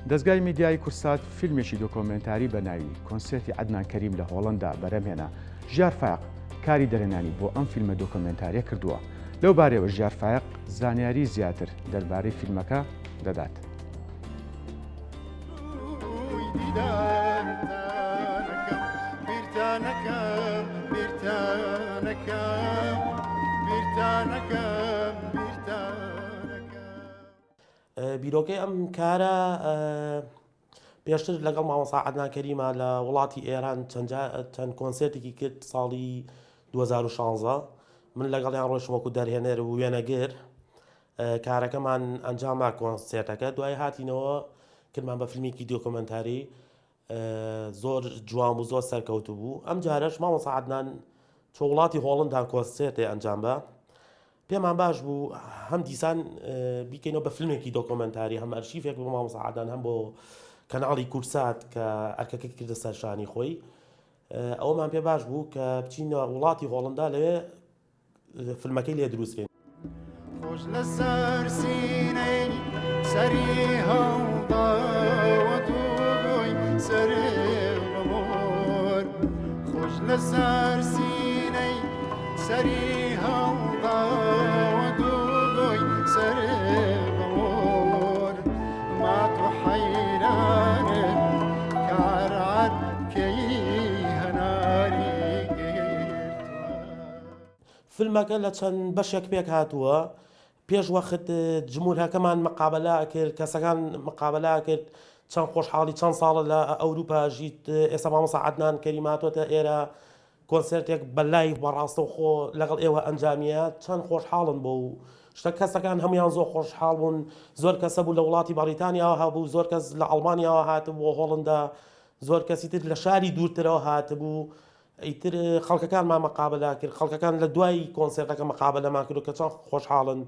دەزگای میدیایی کوردسات فیلمێکی دۆکۆمێنتاری بە ناوی، کۆنسێرتی عەدنان کەریم لە هۆڵەندا بەرهەمهێنا، ژیار فایەق کاری دەرهێنانی بۆ ئەم فیلمە دۆکۆمێنتارییە کردووە. لەو بارەیەوە ژیار فایەق زانیاری زیاتر دەربارەی فیلمەکە دەدات. بیرۆکەی ئەم کارە پێشتر لەگەڵ مامۆستا عەدنان کەریمە لە وڵاتی ئێران چەند کۆنسێرتێکی کرد ساڵی 2016 من لەگەڵیان ڕۆیشتم وەکو دەرهێنەر و وێنەگر کارەکەمان ئەنجاما کۆنسێرتەکە دوای هاتینەوە کردمان بە فیلمێکی دۆکۆمنتاری زۆر جوان بوو زۆر سەرکەوتوو بوو ئەم جارەش مامۆستا عەدنان چۆ وڵاتی هۆڵندا کۆنسێرتێ ئەنجام بە پێمان باش بوو هەم دیسان بیکەینەوە بە فیلمێکی دۆکۆمنتاری هەم ئەرشیفێک بۆ مامۆستا عەدنان هەم بۆ کەناڵی کوردسات کە ئەرکەکەی کردە سەرشانی خۆی ئەومان پێ باش بوو کە بچینە وڵاتی هۆڵندا لەوێ فیلمەکەی لێ دروست کەین. خۆش لەسەر سینەی سەری هەڵداوە دووی سەرێ بەمۆر خۆش لەسەر سینەی سەری هەڵداوە دووی سەرێ بەمۆر مات و حەیرانم کارات کەی هەناری فیلمەکە لە چەند بەشێک پێک هاتووە، پێش وەخت جمهورەکەمان مقابەلە ئەکرد، کەسەکان مقابەلە ئەکرد، چەند خۆشحاڵی چەند ساڵە لە ئەوروپا ژیت، ئێستا مامۆستا عەدنان کەریم هاتۆتە ئێرە کۆنسێرتێک بە live بە ڕاستەوخۆ لەگەڵ ئێوە ئەنجامیە، چەند خۆشحاڵن بۆ و شتە کەسەکان هەمویان زۆر خۆشحاڵ بوون، زۆر کەسە بوو لە وڵاتی بەڕیتانیاوە هەبوو، زۆر کەس لە ئەڵمانیاوە هاتبوو بۆ هۆڵندا، زۆر کەسی تر لە شاری دوورترەوە هاتبوو، ئیتر خەڵکەکانمان مەقابەلە کرد، خەڵکەکان لە دوای کۆنسێرتەکە مەقابەلەمان کردو کە چەند خۆشحاڵن،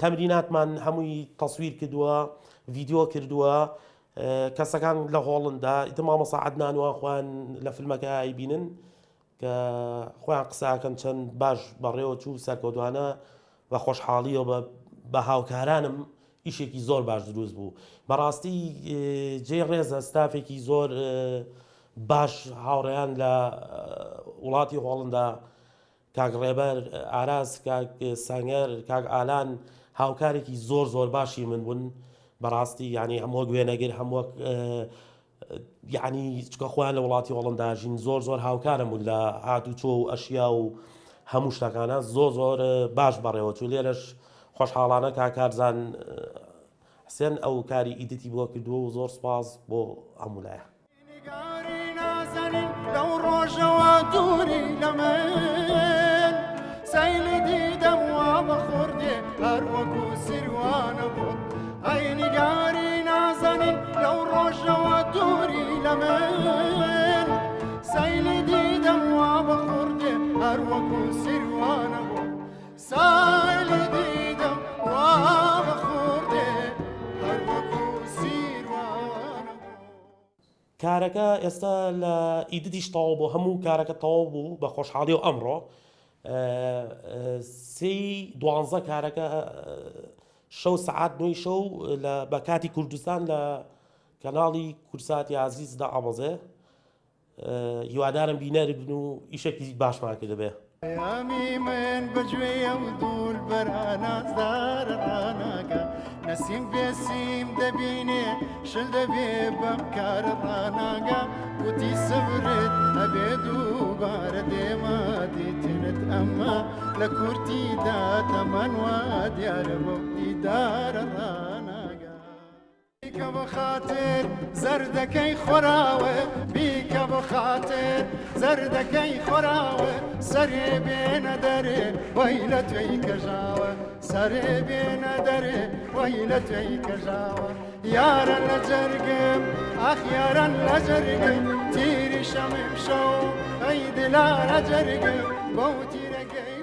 تەمریناتمان هەمووی تەسویر کردووە، ڤیدیۆ کردووە، کەسەکان لە هۆڵندا، ئیتر مامۆستا عەدنان وان خۆیان لە فیلمەکە ئەیبینن کە خۆیان قسە ئەکەن چەند باش بەڕێوە چوو سەرکەوتوانە بە خۆشحاڵیەوە بە بە هاوکارانم ئیشێکی زۆر باش دروست بوو بەڕاستی جێی ڕێزە ستافێکی زۆر باش هاوڕێیان لە وڵاتی هۆڵندا کاک ڕێبەر ئاراس کاک سەنگەر کاک ئالان هاوکارێکی زۆر زۆر باشی من بوون بەڕاستی یعنی هەم وەک وێنەگر هەم وەک یەعنی چونکە خۆیان لە وڵاتی هۆڵندا ژین زۆر زۆر هاوکارم بوون لە هاتوچۆ و ئەشیا و هەموو شتەکانە زۆر زۆر باش بەڕێوە چوو لێرەش خۆشحاڵانە کاک کارزان حسێن ئەو کاری edit ی بۆ کردووە و زۆر سپاس بۆ هەموو لایە. نیگاری نازەنین لەو ڕۆژەوە دووری لە من سەیلی دیدەم وا بەخوردێ هەر وەکو سیروانە بۆت ئەی نیگاری نازەنین لەو ڕۆژەوە دووری لە من سەیلی دیدەم وا بەخوردێ هەر وەکو سیروانە بۆت سەیلی دیدەم وا بەخوردێ هەر وەکو سیروانە بۆت. کارەکە ئێستا لە edit یش تەواو بوو هەموو کارەکە تەواو بوو بە خۆشحاڵی و ئەمڕۆ سێی دوانزە کارەکە شەو سەعات نۆی شەو لە بە کاتی کوردستان لە کەناڵی کورساتی ئازیز دائەبەزێ هیوادارم بینەر بن و ئیشێکی باشمان کردبێ. پەیامی من بەگوێی ئەو دوولبەرە نازدارە ڕاناگا نەسیم بێسیم دەبینێ شل دەبێ بەم کارە ڕاناگا گوتی سەبرت هەبێ دووبارە دێمە دیتنت ئەمما لە کورتیدا تەمەن وا دیارە بەو دیدارە ڕاناگا. بیکە بە خاتر زەردەکەی خۆراوە بیکە بە خاتر زەردەکەی خۆراوە سەرێ بێنە دەرێ وەی لە توێی کەژاوە سەرێ بێنە دەرێ وەی لە توێی کەژاوە یارە لە جەرگم ئاخ یاران لە جەرگم تیری شەمم شەو ئەی دلارە جەرگم بەو تیرەگەی.